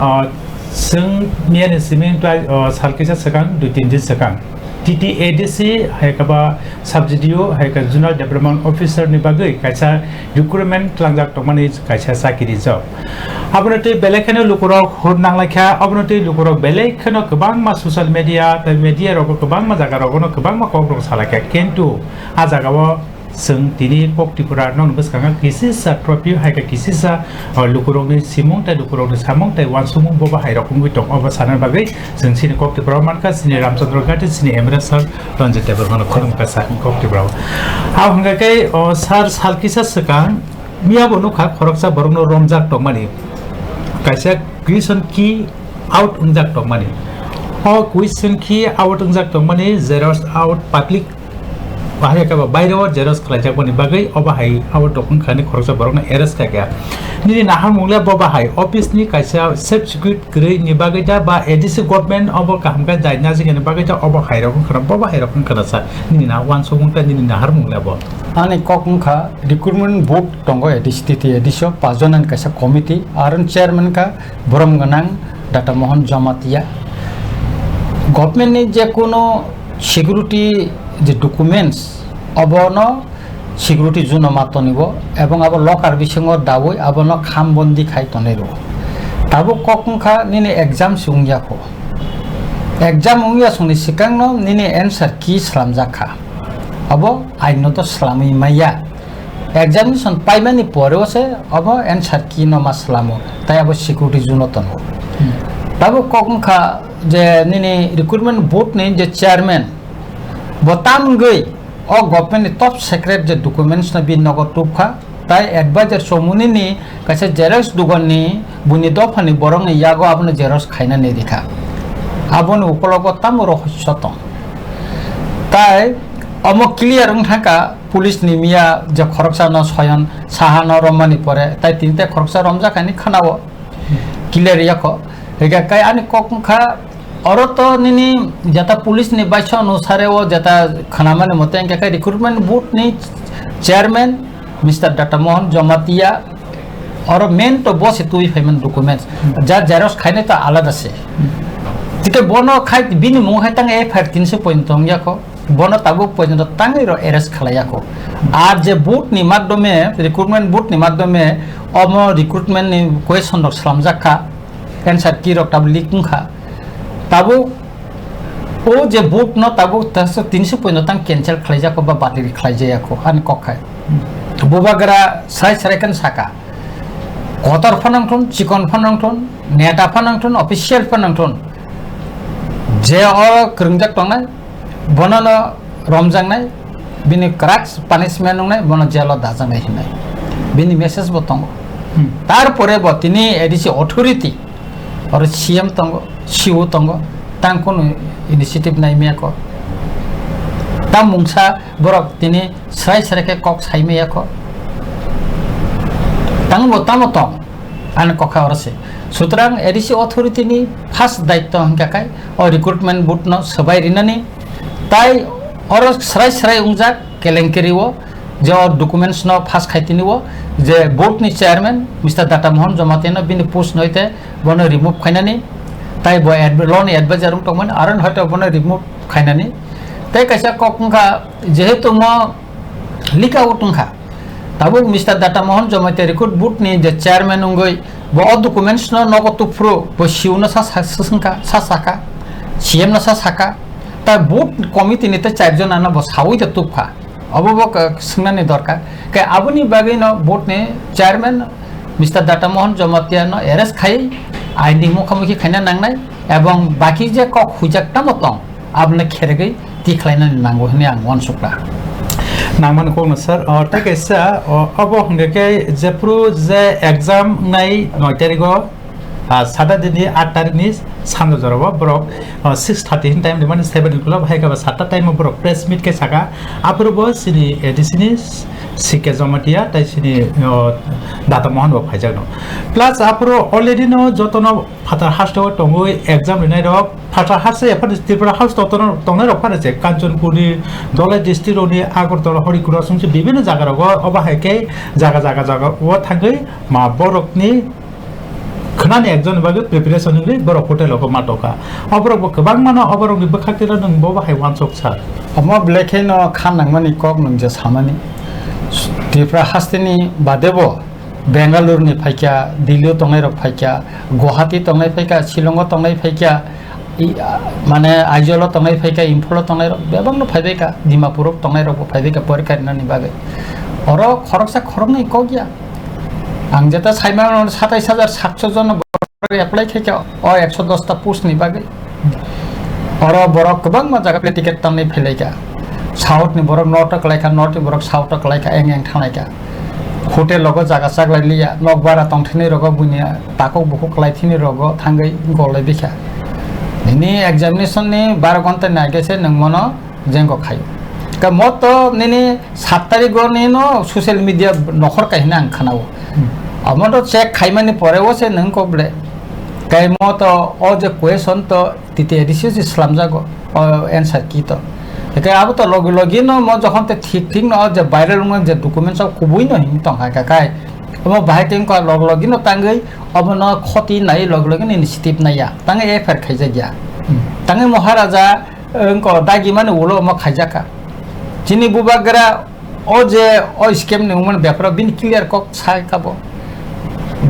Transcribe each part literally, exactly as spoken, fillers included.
Ah, chwng miyani simi tei, ah, sal kisa swkang, dui tin din swkang, T T A D C hai khe ba sub D D O hai khe Zonal Development Officer ni bagwi kaisa recruitment tlangjak tongmani kaisa chakiri job. Abono tei belai kheno lukurok hur nanglaikha, abono tei lukurok belai kheno kwbangma social media tei media rogo kwbangma jaga rogono kwbangma kokrok salaikha, kintu ah jagao chwng tini Kok Tripura nokni bwskango kisisa trophy hai khe kisisa, o, lukurokni simung tei lukurokni samung tei uansukmung bo bahai rok wngwi tong. Obo sana bagwi chwng chini Kok Tripura mankha, chini Ramchandra Gandhi, chini M L A sir Ranjit Debbarma no khulumkha sa Kok Tripura. Abo hwnkha khe, o, sir sal kisa swkang miya bo nukha khoroksa borokno romjak tongmani. Kaisa question key out wngjak tongmani. O question key out wngjak tongmani, xerox out public bahai khe ba baire o xerox khlaijakmani bagwi obo hai abo dokan khani khoroksa borokno arrest khaikha. Nini naharmung le bo bahai office ni kaisa self security kwrwi ni bagwi da ba A D C government obo kaham khe dai najikani bagwi da obo hai rok wngkha, bo bahai rok wngkha sa nini na uansukmung tei nini naharmung le bo. Ani kok wngkha recruitment board tongo A D C, T T A D C o pachjon ani kaisa committee, aro chairman kha borom gwnang Data Mohan Jamatia. Government ni je kono security je documents obono security juno ma tonibo ebong abo locker bisingo dawi abono kham bondi khai toniro. Tabuk kok wngkha nini exam se wngya kho. Exam wngya songni sikangno nini answer key slamjak kha. Abo aino to slamwi maya. Examination paimani poreo se abo answer key no ma slamo, tai abo security juno tongo. Tabuk kok wngkha je nini recruitment board ni je chairman, bo tam wngwi o government ni top secret je documents no bini nogo tubkha, tai advisor chomuni ni kaisa xerox dogan ni buini dopha ni borok ni yago abono xerox khaina ni rikha. Aboni ukologo tamo rohosyo tong. Tai omo clear wng thangkha, police ni miya je khoroksa no soyon saha no romani pore, tai tini tai khoroksa romjak ani khwnao clear yakho. Higa kai ani kok wngkha, oro to nini jeta police ni baisa onusare o jeta khwnamani mote hingke kai recruitment board ni chairman Mister Data Mohan Jamatia, oro main to bo se twi phaimani documents. Ja xerox khainai to alada se. Tike bono khai bini mung hai tang F I R tinso point tong yakho. Bono tabuk porjonto tangwi rok arrest khlai yakho. Ar je board ni madhyome, recruitment board ni madhyome omo recruitment ni question rok slamjak kha, answer key rok tabuk leak wngkha. Tabuk o je board no tabuk taso tinso point tang cancel khlai jakho ba batiri khlai jaya kho ani kok khai. Bubagra sai sarai kan saka. Kotor phanang thun, chikon phanang thun, neta phanang thun, official phanang thun. Je o kwrwngjak tongnai, bono no romjaknai, bini kwrak punishment wngnai, bono jail o dajaknai hinwi. Bini message bo tongo. Hmm. Tarpore bo tini A D C authority, oro C M tongo, C O tongo, tang kunu initiative nai maya ko. Tam mungsa borok tini srai srai khe kok sai maya ko. Tang bo tamo tong. Ani kokha oro se. Sutrang A D C authority ni first daitto hingka kai o recruitment board no swbai rinani tai oro srai srai ungjak kelenkeri o je o documents no pass khaitini o je board ni chairman Mister Data Mohan Jamatia no bini post noite bono remove khainani tai bo adv-, law ni advisor wng tongmani aro hoito bono remove khainani tai kaisa kok wngkha jehetu mo leak out wngkha. Tabuk Mister Data Mohan Jamatia Recruit Board ni je chairman wngwi bo o documents no nogo tuphuru bo C O no sa, sa, sa, swngkha, sa saka, C M no sa saka, ta board committee ni tei char jon ano bo sawi da tubkha. Obo bo ka-, swngnani dorkar. Khe aboni bagwi no board ni chairman Mister Data Mohan Jamatia no arrest khai aini mukhamukhi khaina nangnai ebong baki je kok huijak tamo tong. Aboni khergwi tikhlainani nango hwnwi ang uansukha. Nangmani kokno sir, o, tei kaisa, o, obo hwnkhe khe jephru je exam wngnai noi tarigo, ah, Saturday ni aat tarikni sanja jorao borok, o, six thirty hin time rimani seven o'clock hai khe ba satta time o borok press meet khe saka, aphuru bo chini A D C ni C K Jamatia tei chini, o, Data Mohan bo phaijakno. Plus aphuru already no jotono phatar hasteo tongwi exam rinai rok, phatar haste ephano Tripura haste tongnai rok phano se Kanchanpurni, Dholai district rokni, Agartala, Harikura songsi bibhinno jaga rogo obo hai khe jaga jaga jaga o thangwi ma borokni nani ekjon bagwi preparation wngwi borok hotel o ma tongkha. O borok bo kwbangma no, o borok ni bwkhak twi no nwng bo bahai wansuk sir. Omo belai kheno kha nangmani kok nwng je samani. Tripura hasteni bade bo Bengaluru ni phaikha, Delhi o tongnai rok phaikha, Guwahati tongnai phaikha, Shillong o tongnai phaikha, i, a, mane Aizawl o tongnai phaikha, Imphal o tongnai rok bebak no phaibaikha, Dimapur o tongnai rok bo phaibaikha porikha rinani bagwi. Oro khoroksa khoroknwi kok ya. Ang jeta saimano satais hajar satso jon borok apply khaikha o ekso dos ta post ni bagwi. Oro borok kwbangma jaga plane ticket tamni phelaikha. South ni borok north o kwlaikha, north ni borok south o kwlaikha, eng eng thanglaikha. Hotel rogo jaga chaklai liya, nok bara tongthini rogo buini takuk bukuk kwlaithini rogo thangwi gollai bikha. Nini examination ni baro ghonta ni age se nwng mono jengko khaio. Ka mo to nini sat tarikh o nino social media nokhor kaihina ang khanao. Omo to check khaimani pore o se nwng kok ble. Kai mo to o je question to T T A D C o se slamjago, o answer key to. Eke abo to logi logi no mo jokhon te thik thik no o je viral wngma je documents o kubui no himwi tong kha kai. Omo bahai tei wngkha log logi no tangwi obo no khoti nai log logi no initiative nai ya. Tangwi F I R khaijak ya. Tangwi Maharaja wngkha dagi mani ulo omo khaijak kha. Chini bubagra O je o scam ni wngmani beparo bini clear kok sai kabo.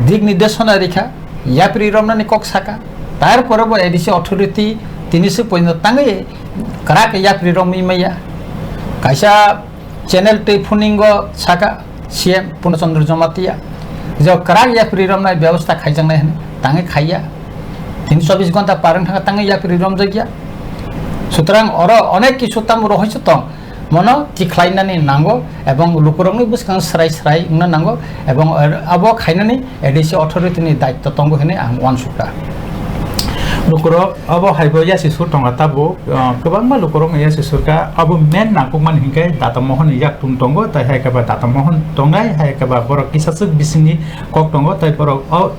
Dik nirdeshona rikha, yapri romnani kok saka. Tarpore bo A D C authority tini se poino tangwi kwrak yapri romwi maya. Kaisa channel tei phuningo saka C M Purna Chandra Jamatia. Je kwrak yapri romnai byabostha khaijaknai hwnwi tangwi khaiya. Tini chobbish ghonta par wng thangkha tangwi yapri romjakya. Sutrang oro onek kisu tamo rohoi se tong. Mono tikhlainani nango ebong lukurokni bwskango srai srai wngna nango ebong abo khainani A D C authority ni daitto tongo hinwi ang uansukha. Lukurok abo haibo yasi sur tonga tabuk, ah, kwbangma lukurok no yasi surkha abo main nangkukmani hinkhe Data Mohon ni yak tung tongo, tai hai khe ba Data Mohon tongnai, hai khe ba borok kisaswk bisingni kok tongo, tai borok o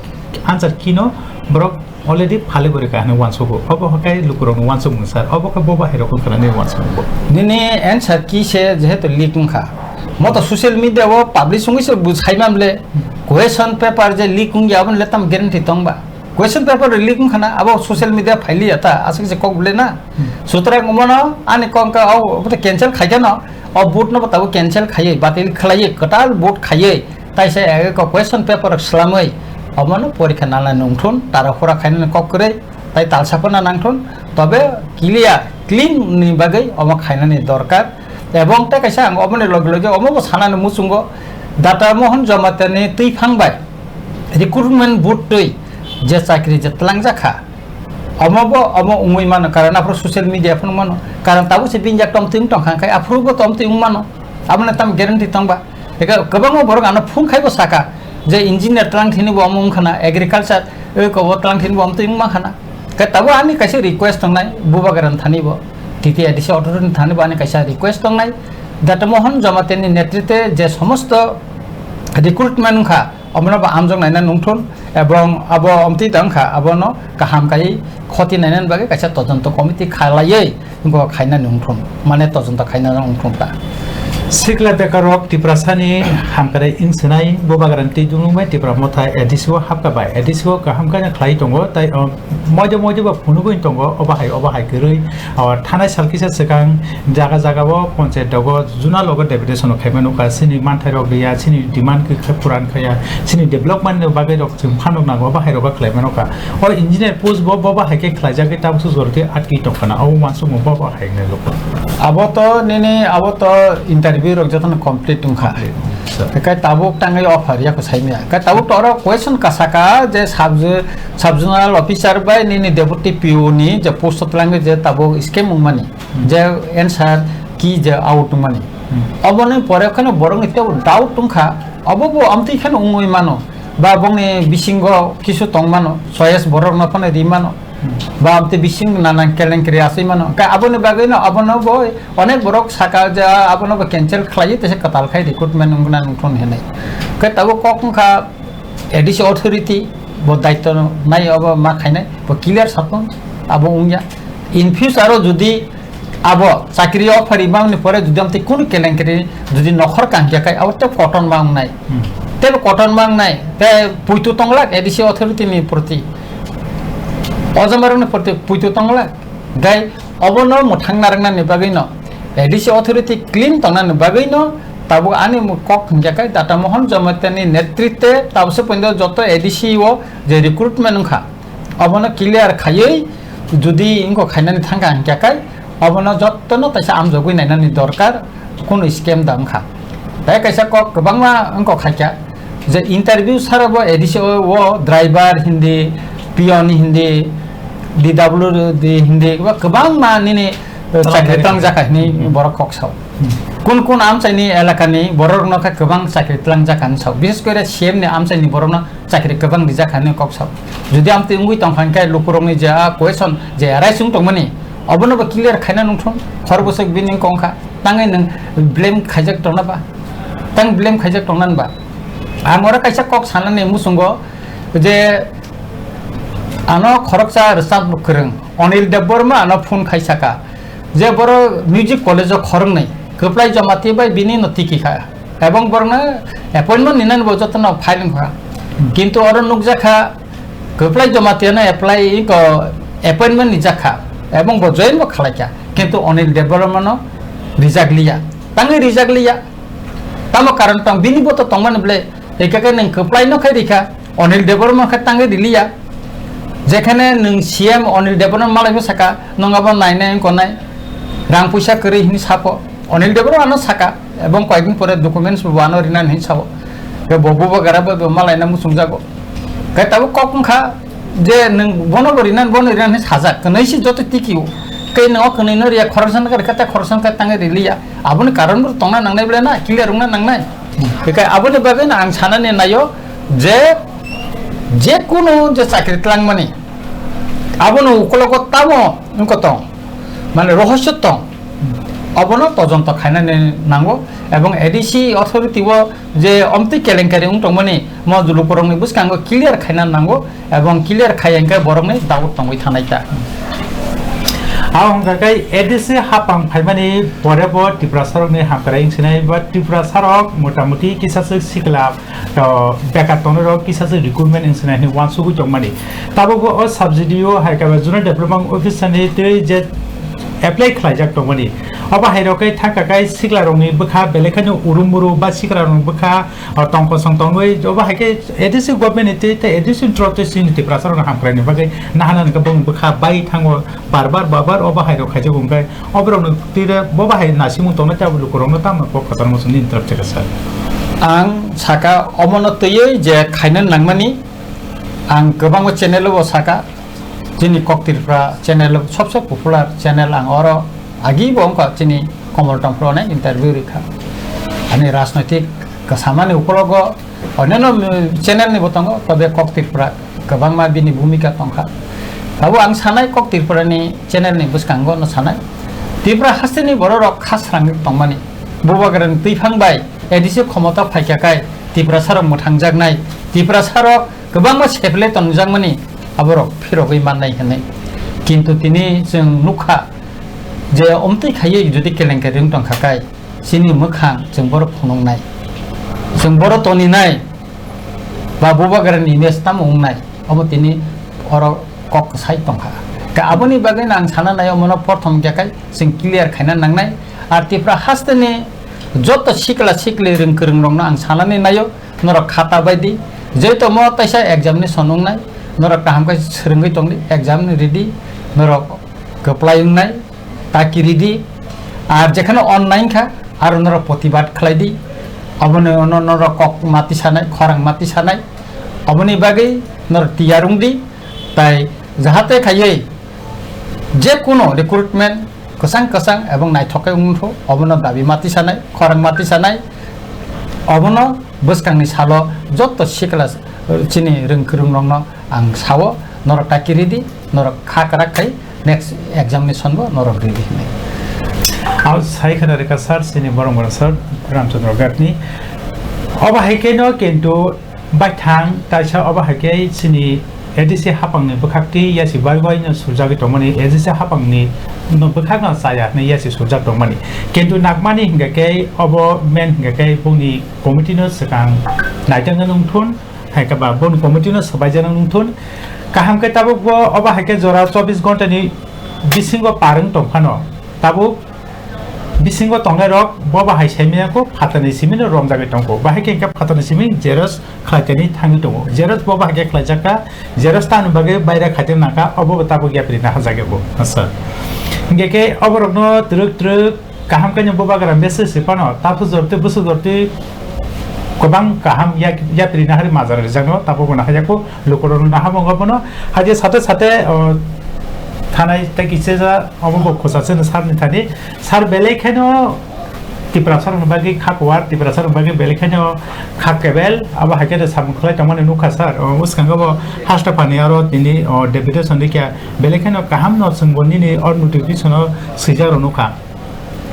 answer key no borok already phali gori ka hinwi uansugo. Obo khe lukurokni uansukmung sir. Obo khe bo bahai rok wngkha nini uansukmung bo. Nini answer key se jehetu leak wngkha. Moto social media o publish wngwi se bwsai mamle question paper je leak wngya aboni le tam guarantee tongba. Question paper leak wngkha na abo social media phailiya ta aswk je kok bwle na. Sutrang omono ani kok wngkha o obo to cancel khaikha no. O vote no bo tabuk cancel khaiwi batil khlaiwi kwtal vote khaiwi. Taisa age ko question paper rok swlamwi omono porikha nalai nungthun, tara hura khainani kok kwrwi, tai talsa phano nangthun, tobe clear, clean ni bagwi omo khainani dorkar. Ebong tei kaisa ang oboni loge loge omo bo sanani muchungo Data Mohon Jamatia ni twi phang bai recruitment board twi je chakri je twlangjak kha, omo bo omo wngwi mano, karon aphuru social media phano mano, karon tabuk se binjak tomtwi wng tongkha, khai aphuru bo tomtwi wng mano, aboni tam guarantee tongba. Eka kwbangma borok ano phone khaibo saka je engineer tlang thini bo omo wngkhana, agriculture, eh, kobo tlang thini bo omo twi wngma khana. Khe tabuk ani kaisa request tongnai bubagra thani bo, T T A D C authority thani bo ani kaisa request tongnai. Data Mohon Jamatia ni netritwe je somosto recruitment wngkha, omono bo amjok naina nungthun, ebong abo omtwi tongkha, abono kaham kai khoti nainani bagwi kaisa todonto committee khalaiwi go khaina nungthun, mane todonto khaina nungthun ta. Sikla bekarok Tiprasani hamkrai wngsinai bubagrani twi dunglungbai Tipra Motha A D C o hapka bai A D C o kaham kaina khlai tongo, tai, um, moide moide bo phunugwi tongo, obo hai, obo hai kwrwi, o thanai sal kisa swkang jaga jaga o ponchayat dogo Juna logo deputation rok khaima nukha, chini manthai rok riya, chini demand khe puran khaya, chini development ni bagwi rok chwng phanok nango, bahai rok khlaima nukha. O engineer post bo, bo bahai khe khlaijagwi tabukso jordi atwi tongkhana, abo uansukmung bo bahai nai luku. Abo to nini, abo to interview rok jotono complete wngkha. Complete, sir. Kai tabuk tangwi offer yako saimya. Kai tabuk to oro question kasaka je sub, sub zonal officer bai nini deputy P O ni je post o twlangwi je tabuk scam wngmani. Je answer key je out wngmani. Hmm. Oboni pore kheno borokni teibo doubt wngkha, obo bo amtwi kheno wngwi mano, ba bongni bisingo kisu tong mano, choice borokno phano ri mano, hmm, ba amtwi bising nanan kelenkeri aswi mano. Khe aboni bagwino abono bo onek borok saka je abono bo cancel khlaiwi tesa kwtal khai recruitment wngna nungthun hinwi. Khe tabuk kok wngkha, A D C authority bo daityo nai, obo ma khainai, bo clear satong, abo wngya. In future o jodi abo chakri offer imang ni pore jodi amtwi kunu kelenkeri jodi nokhor kangkya kai, abo tei koton ma wngnai. Hmm. Tei kotor mangnai, tei puitu tonglak A D C authority ni proti. O jamarokni proti puitu tonglak. Gai obono mwthang narwknani bagwino, A D C authority clean tongnani bagwino tabuk ani kok hwnkhe kai Data Mohan Jamatia ni netritwe tabukse poito joto A D C o je recruitment wngkha, obono clear khaiwi jodi wngkha khainani thangkha hwnkhe kai obono jottono taisa amjogwi nainani dorkar, kunu scam da wngkha. Tei kaisa kok kwbangma wngkha khaikha, je interview sara bo A D C o, o driver hindi, peon hindi, D W D hindi, ba kwbangma nini, eh, chakri tlang jakha hini borok kok sao. Kun kun amchaini elakani borok no khe kwbang chakri tlang jakha hini sao. Bises kore C M ni amchaini borok no chakri kwbang rijak hini kok sao. Jodi amtwi wngwi tongkha hwnkhe lukurokni je a question je arai chwng tongmani, obono bo clear khaina nungthung, khor bwswk bini wngkha, tangwi nwng blame khaijak tongna ba, tang blame khaijak tongna ba. Ang oro kaisa kok sanani muchungo je ano khoroksa rwchap kwrwng Anil Debbarma ano phone khai saka je boro music college o khoroknwi kwplai Jamatia bai bini no tiki kha. Ebong borokno appointment ninani bo jotono file wngkha. Kintu oro nukjakha, kwplai Jamatia no apply ko appointment ni jakha. Ebong bo join bo khalaikha. Kintu Anil Debbarma no rijak liya. Tangwi rijak liya. Tamo karon tong bini bo to tongmani ble. Ekake nang kwplai no khai rikha. Anil Debbarma khe tangwi riliya. Jekhane nwng C M Anil Debbarma malai bwsaka, nwng abo nainai wngkha nai, rang puisa kwrwi hwnwi sapo. Anil Debbarma ano saka, ebong koyekdin pore documents bo ano rinani hwnwi sao. Khe bo bubagra bo malaina muchungjago. Khe tabuk kok wngkha je nwng bono bo rinani, bono rinani hwnwi sajak. Kwnwi se joto tikio. Khe nwng o kwnwi no riya, khoroksa no rikha tei khoroksa no khe tangwi riliya. Aboni karon bo tongna nangnai ble na, clear wngna nangnai. Bekai aboni bagwi no ang sanani naio je, je kunu je chakri tlangmani, abono ukologo tamo wngkha tong, mane rohosyo tong, abono tojonto khainani nango, ebong A D C authority o je omtwi kelenkari wng tongmani mo lukurokni bwskango clear khaina nango. Ebong clear khai hwnkhe borokni doubt tongwi thanai ta. A wngkha khe A D C hapang phaimani pore bo Tiprasarokni hamkrai wngsinai ba Tiprasarok motamuti kisaswk sikla, o, bekar tongnai rok kisaswk recruitment wngsinai hinwi uansugwi tongmani. Tabukbo o subsidy o hai khe ba Zonal Development Officer ni twi je apply khlaijak tongmani. Obo hai rok khe thangkha khe sikla rokni bwkha belai kheno urum buru ba sikla rokni bwkha o tong kosong tongwi, obo hai khe A D C government ni tei, tei A D C ni through tei chini Tiprasa rokno hamkrai ni bagwi nahana hwnkhe bongni bwkha bai thango bar bar, bar bar obo hai rok khaijak hwnkhe obo rokno twi re bo bahai nasimung tongnai tei abo lukurokno tamo kok kwchangma song nini twrwk chekha sir. Ang saka omono twiwi je khaina nangmani, ang kwbangma channel o bo saka, chini Kok Tripura channel o sobse popular channel, ang oro agi bo wngkha chini Komol Tongphru onek interview rikha. Ani rajnoitik kwsamani ukologo oneno channel ni bo tongo, tobe Kok Tripura kwbangma bini bhumika tongkha. Abo ang sanai Kok Tripura ni channel ni bwskango no sanai. Tripura haste ni borok rok kha srang tongmani. Bubagra ni twiphang bai A D C khomota phaikha kai Tiprasa rok mwthangjaknai. Tiprasa rok kwbangma seple tongjakmani aborok phirogwi mannai hwnwi. Kintu tini chwng nukha je omtwi khaiwi jodi kelenkari wng tongkha kai, chini mwkhang chwng boro phunuknai, chwng boro toninai, ba bubagrani image tamo wngnai, omo tini oro kok kwsai tongkha. Khe aboni bagwino ang sana nai omono prothom hwnkhe kai chwng clear khaina nangnai. Ar Tripura hasteni joto sikla sikli rwng kwrwng rokno ang sanani naio, norok khata bai di, jeto mo taisa examination wngnai, norok kaham khe swrwngwi tongdi, exam ni ridi, norok kwplai wngnai, taki ridi, ar jekhano online kha, aro norok protibad khlai di, aboni uno norok kok mati sanai, khorang mati sanai, aboni bagwi norok tiyar wng di, tai jahate khaiwi je kuno recruitment kwchang kwchang ebong naithok khe wngthu, obono dabi mati sanai, khorang mati sanai, obono bwskangni salo joto sikla chini rwng kwrwng rokno ang sao, norok taki ridi, norok kha kwrak khai next examination bo norok ridi hinwi. Ang sai khna rwkha sir, chini borok borok sir Ramchandra Ghatni. Obo hai khe no kintu baithang kaisa obo hai khe chini A D C hapangni bwkhakti yasi bai bai no surjagwi tongmani, A D C hapangni no bwkhakno chaya hwnwi yasi surjak tongmani. Kintu nagmani hingka khe obo main hingka khe bongni committee no swkang naijakna nungthun, hai khe ba boni committee no swbaijana nungthun. Kaham khe tabuk bo obo hai khe jora chobbish ghonta ni bisingo parwng tongphano, tabuk bisingo tongnai rok bo bahai saimaya kho phatarni simi no romjagwi tongkho. Bahai khe hingkhe phatarni simi xerox khlaitani thangwi tongo. Xerox bo bahai khe khlaijak kha, xerox tamni bagwi baira khaitani nangkha, obo bo tabuk yapri na hajak ebo. Asa. Hingkhe khe oborokno twrwk twrwk kaham khe bo bagra message se phano, taphuk jorti, bwswk jorti kwbang kaham yak-, yapri na hari majra rijak no, tabuk bo na hajak kho. Lukurokno naharmung obono. Haje sate sate, o, thanai tei kisa ja omo bo khosaseno sarni thani. Sar belai kheno Tiprasarokni bagwi kha kuwar, Tiprasarokni bagwi belai kheno kha kebel. Abo hai kheno samung khlai tongmani nukha sar. O, bwskango bo haste phani aro tini, o, deputation rikha. Belai kheno kahamno chwngbo nini o notification-o swijak rok nukha.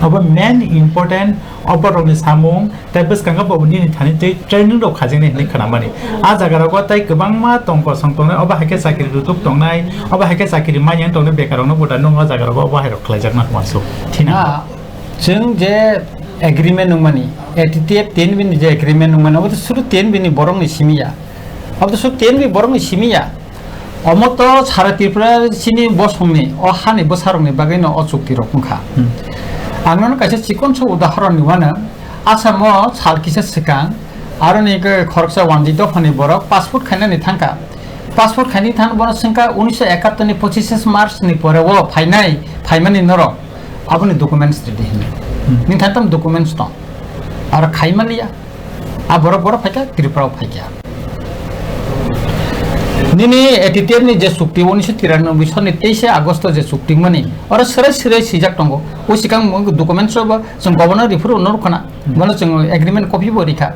Obo main important oborokni samung. Tei bwskango bo nini thani tei training rok khajaknai hinwi khwnamani. A jaga rogo tei kwbangma tong kosong tongnai, obo hai khe chakri rutuk tongnai, obo hai khe chakri manya tongnai, bekarokno bo da nung o jaga rogo obo hai rok khlaijakna uansuk. Thina. Na, chwng je agreement nungmani, A T T F ten bini je agreement nungmani, obo to suru ten bini borokni simi ya. Obo to suru ten bini borokni simi ya. Omo to sara Tripura chini bosongni, o hani bwsarokni bagwino o chukti rok wngkha. Hmm. Ang nono kaisa chikon sa udahoron ni uanw, Assam o sal kisa swkang, aroni ke khoroksa wanjwi dophani borok passport khainani thangkha. Passport khainani thang bono swngkha unisho ekattor ni pochishe March ni pore o phainai, phaimani norok. Aboni documents ready hini. Hmm. Nini thani tamo documents tong. Aro khaimaliya. A borok, borok phaikha, Tripura o phaikha. Nini A T T F ni je chukti, unisho tiranoboi soni teishe August o je chukti mani, oro swrai swrai swijak tongo. O swkang mo documents rok bo chwng governor rephuru no rwkhana, bono chwng agreement copy bo rikha.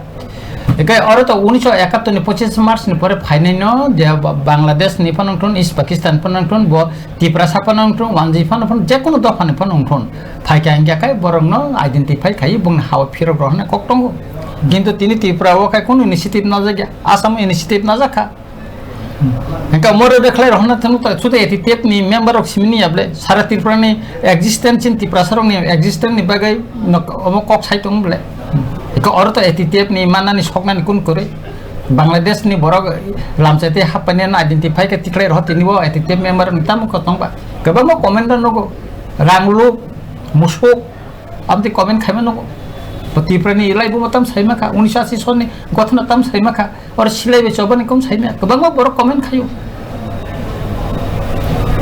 Ekai oro to unisho ekattor ni pochishe March ni pore phainai no je Ba-, Bangladesh ni phano wngthun, East Pakistan phano wngthun, bo Tiprasa phano wngthun, wanjwi phano phano, jekono dophani phano wngthun. Phaikha hingkha khai borokno identify khai bongni ha-o phirok rw hwnwi kok tongo. Kintu tini Tripura o khai kunu initiative najak ya, Assam o initiative najak kha. Hingkha more de khlai rw hwnna thangno ta, suda A T T F ni member rok simini ya ble, sara Tripura ni existence in Tiprasa rok ni existence ni bagwi nok-, omo kok sai tong ble. Hingkha oro to A T T F ni manani soknani kun kwrwi. Bangladesh ni borok lamchai tei happani no identify khe tikhlai rw tini bo A T T F member ni tamo kok tong ba. Kwbangma comment rok nugo, rang lu, musuk, Amtwi comment khaima nungo. Bo Tripura ni elai bo tam saima kha, unisho ashi sonni gothona tam saima kha. Oro silai bai chobani kom saima. Kwbangma borok comment khaio.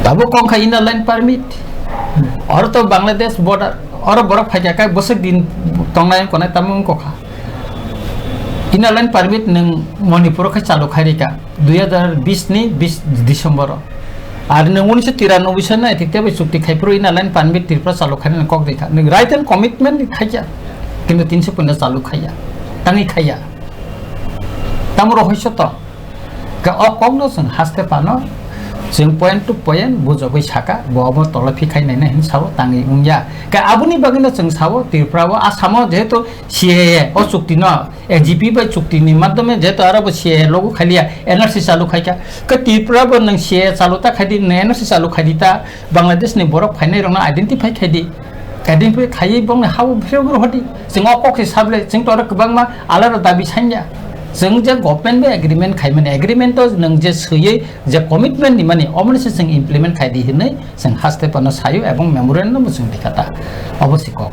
Tabo kong kha inner line permit. Oro to Bangladesh border. Oro borok phaikha kai bwswk din tongnai wngkha nai tamo wngkha. Inner line permit nwng Manipur o khe chalu khai rikha. Dui hazar bis ni bis December o. Ar nwng unisho tiranoboi sano A T T F bai chukti khai phuru inner line permit Tripura chalu khainani kok rikha. Nwng right and commitment ni khaikha. Kintu tinso puno chalu khaiya. Tangwi khaiya. Tamo rohoiso to. Ka o kokno chwng haste phano chwng point to point bujogwi saka, bo obo tola phikhai naina hin sao tangwi wngya. Ka aboni bagwino chwng sao Tripura o Assam o jehetu C A A o chukti no A G P bai chukti ni madhyome jehetu aro bo C A A logo khailiya, N R C chalu khaikha. Khe Tripura bo nwng C A A chalu ta khaidi, nwng N R C chalu khaidi ta, Bangladesh ni borok phainai rokno identify khaidi. Identify khaiwi bongni habo phirogwi rohordi. Chwng o kok se sable, chwng to aro kwbangma alara dabi sanya. Chwng je government bai agreement khaimani, agreement o nwng je swiwi je commitment ni mani, omoni se chwng implement khaidi hinwi chwng haste phano sayo ebong memorandum bo chwng rikha ta. Obo se kok.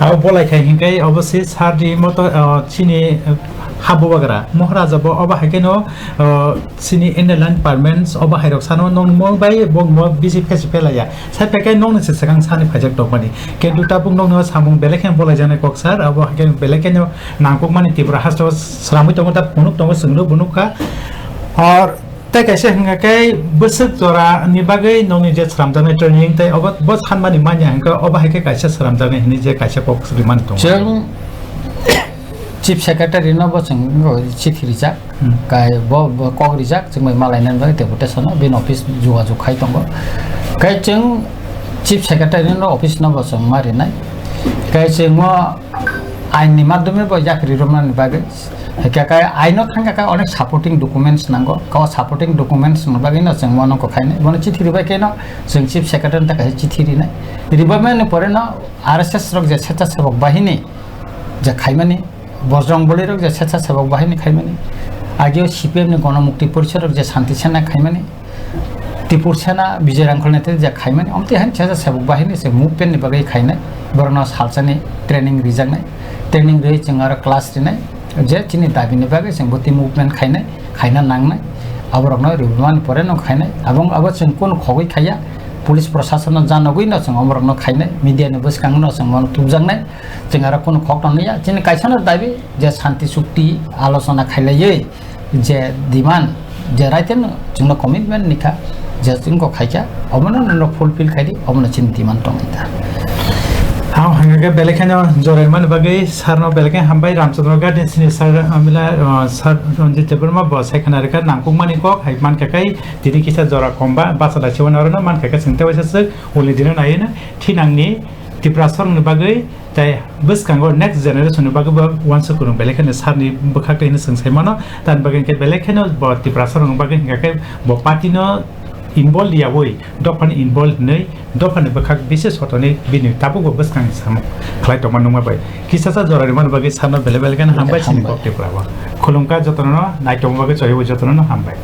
Abo bolai khai hinkai obo se sir ni moto, ah, chini, ah, ha bubagra Maharaja bo obo hai khe no, ah, chini inner line permits obo hai rok sano nong mo bai bo mo bisi phesi phelaya. Sai phe khe nong ni se swkang sani phaijak tong mani. Kintu tabuk nong no samung belai khe bolai jani kok sir, abo hai khe belai khe no nangkuk mani Tripura haste o sramwi tongo ta phunuk tongo chwng no bunuk kha. Or Tei kaisa hingka khe bwswk jora ni bagwi nokni je sramjaknai training tei obo bo sanmani manya hingka obo hai khe kaisa sramjaknai hinwi je kaisa kok rimani tongo. Chwng Chief Secretary no bo chwng chithi rijak. Hmm. Kai bo, bo kok rijak chwng bai malainani bagwi deputation no bini office jogajog khai tongo. Kai chwng Chief Secretary no office no bo chwng ma rinai. Kai chwng mo ain ni madhyome bo yakri romnani bagwi Hwnkhe khe aino thangkha khe onek supporting documents nango. Khe o supporting documents ni bagwi no chwng mono kok khainai. Bono chithi ribai khe no chwng chief secretary ta kaisa chithi rinai. Ribamani pore no R S S rok je sechasebok bahini je khaimani, Bojrong Boli rok je sechasebok bahini khaimani, ageo C P M ni Gonomukti Porishad rok je Shanti Sena khaimani, Tipur Sena, Bijoy Rangkhol Nete je khaimani, omtwi han sechasebok bahini se movement ni bagwi khainai, borokno salsani training rijaknai, training rwi chwng aro class rinai, je chini dabi ni bagwi chwng bwtwi movement khainai, khaina nangnai, aborokno ribumani pore no khainai, abong abo chwng kunu khogwi khaiya, police proshasonno janogwi no chwng omorokno khainai, media ni bwskango no chwng bono tubjaknai, chwng aro kunu khok tongya, chini kaisano dabi je shanti chukti alochona khailaiwi, je demand, je right no chwngno commitment nikha, je chwngko khaikha, omono norok fulfill khaidi, omono chini demand tongwi ta. Ang hwnka khe belai kheno jorai mani bagwi sarno belai khe hambai Ramchandra Garden sini sar, amila, uh, sar Ranjit Debbarma bo sai khna rwkha nangkukmani kok hai mankha kai tini kisa jora komba bachalachiwano arwno mankha khe chwng tewaisa swk uli dino naiwi no thinangni Tiprasarokni bagwi tei bwskango next generation ni bagwi bo uansuk kwrwng belai kheno sarni bwkhak tei hwnwi chwng sai mano. Tamni bagwi hwnkhe belai kheno bo Tiprasarokni bagwi hwnkha khe bo party no involve yaui dophani involve hinwi dophani bwkhak bises hotoni bini tabukbo bwskangni samung khlai tongma nukma bai. Kisasa jora rimani bagwi sarno belai belai kheno hambai chini kok Tripura o. Khulumkha jotono no naitongma bagwi choywi jotono no hambai.